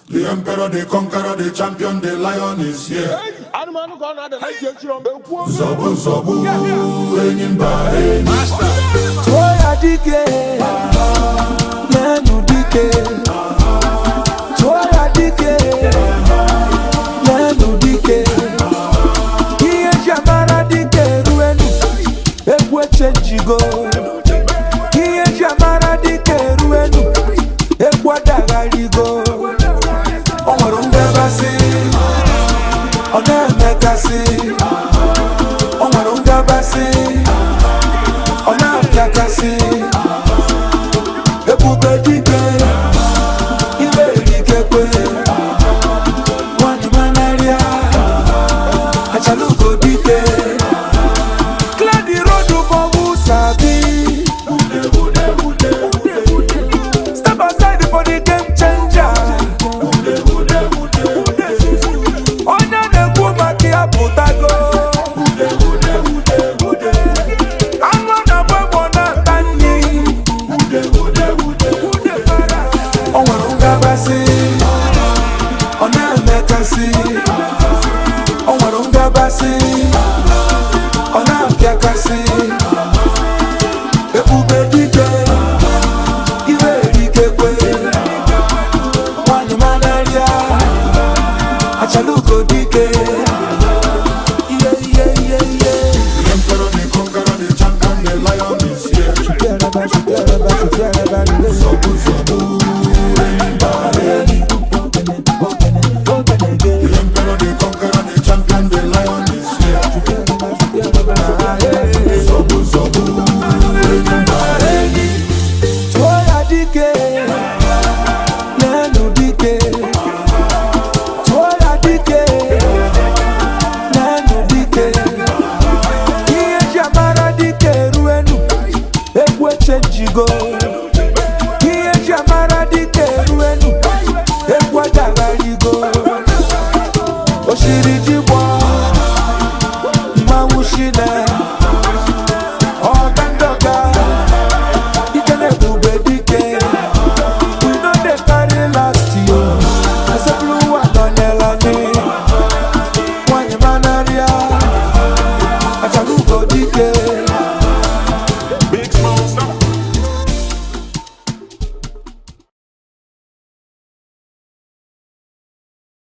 The emperor, the conqueror, the champion, the lion is here. Anụmanụ ka ọ na-ada na ntị echiri m ekwuo. Nzọgbu nzọgbu, enyi mba enyi. Tụọ ya dike, n'enu dike. Tụọ ya dike, n'enu dike. Ihe eji amara dike eruenu, egwu echenjigo. Ihe eji amara dike eruenu, egwu adagharigo. O nwere ngabasị, ọ na-emekasị. O nwere ngabasị, ọ na-apịakasị. Ebube dike, ime erikekwe. Nwanyị manarịa, achalugo dike. Clear the road for who sabi. Step aside for the game changer. Onye na-ekwu maka ya pụtago. Anụ na-agba egbe, ọ na-ata nri. O nwere ngabasị, ọ na-emekasị. O nwere ngabasị, ọ na-apịakasị. Ebube dike, iwe erikekwe. Nwanyị manarịa, achalugo dike. Iye iye iye iye. The emperor, the conqueror, the champion, the lion is here. Nzọgbu nzọgbu, enyi mba enyi. The emperor, the conqueror, the champion, the lion is here. Nzọgbu nzọgbu, enyi mba enyi. Tụọ ya dike, n'enu dike. Tụọ ya dike, n'enu dike. Ihe eji amara dike eruenu, egwu echenjigo.